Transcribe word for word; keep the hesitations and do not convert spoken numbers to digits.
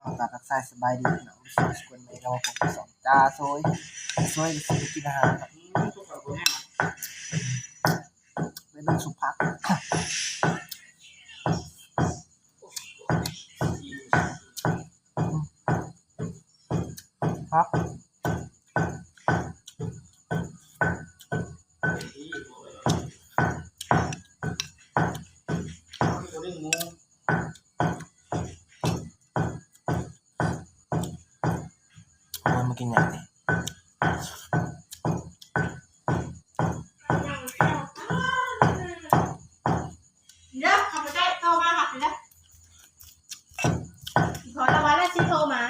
เอาตามทักทายสบายดีพี่น้อง สวัสดีคนใหม่เราผมสองจ้าโซยโซยสิไปกินอาหารครับ ไม่ต้องสุกผัก ครับ เอามากินอย่างนี้ เดี๋ยวเขาไปได้โทรมาหับเลยนะขอละวันละสิโทรมา